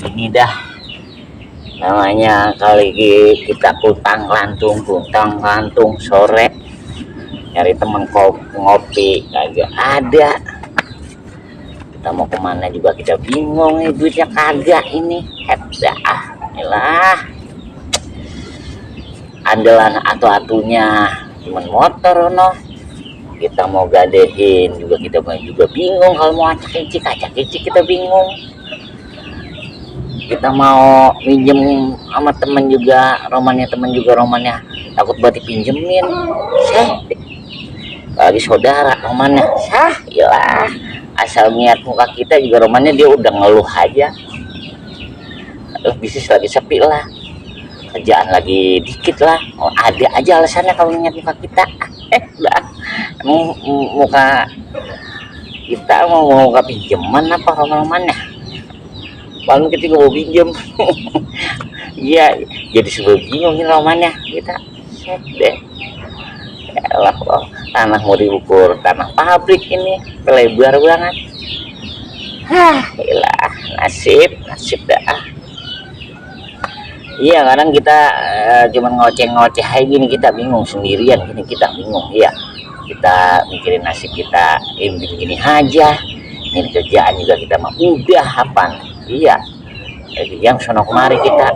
Ini dah namanya kali kita kuntang lantung sore nyari temen ngopi kagak ada. Kita mau kemana juga kita bingung nih, duitnya kagak ini. Lah andalan atunya cuman motor no. Kita mau gadein juga kita juga bingung, kalau mau acak icik kita bingung. Kita mau minjem sama temen juga romannya takut buat dipinjemin. Lagi saudara romannya iyalah, asal niat muka kita juga romannya dia udah ngeluh aja. Bisnis lagi sepi lah, kerjaan lagi dikit lah, ada aja alasannya kalau niat muka kita. Muka kita mau muka pinjaman apa romannya, paling kita mau pinjem. Iya, jadi sebelum bingung ini romannya kita deh. Yalah, tanah mau diukur tanah pabrik ini lebar banget. Iyalah, nasib dah. Iya, kadang kita cuman ngoceh aja gini, kita bingung sendirian gini, kita bingung. Iya, kita mikirin nasib kita gini aja. Ini kerjaan juga kita mah udah apa? Iya, yang sono kemari kita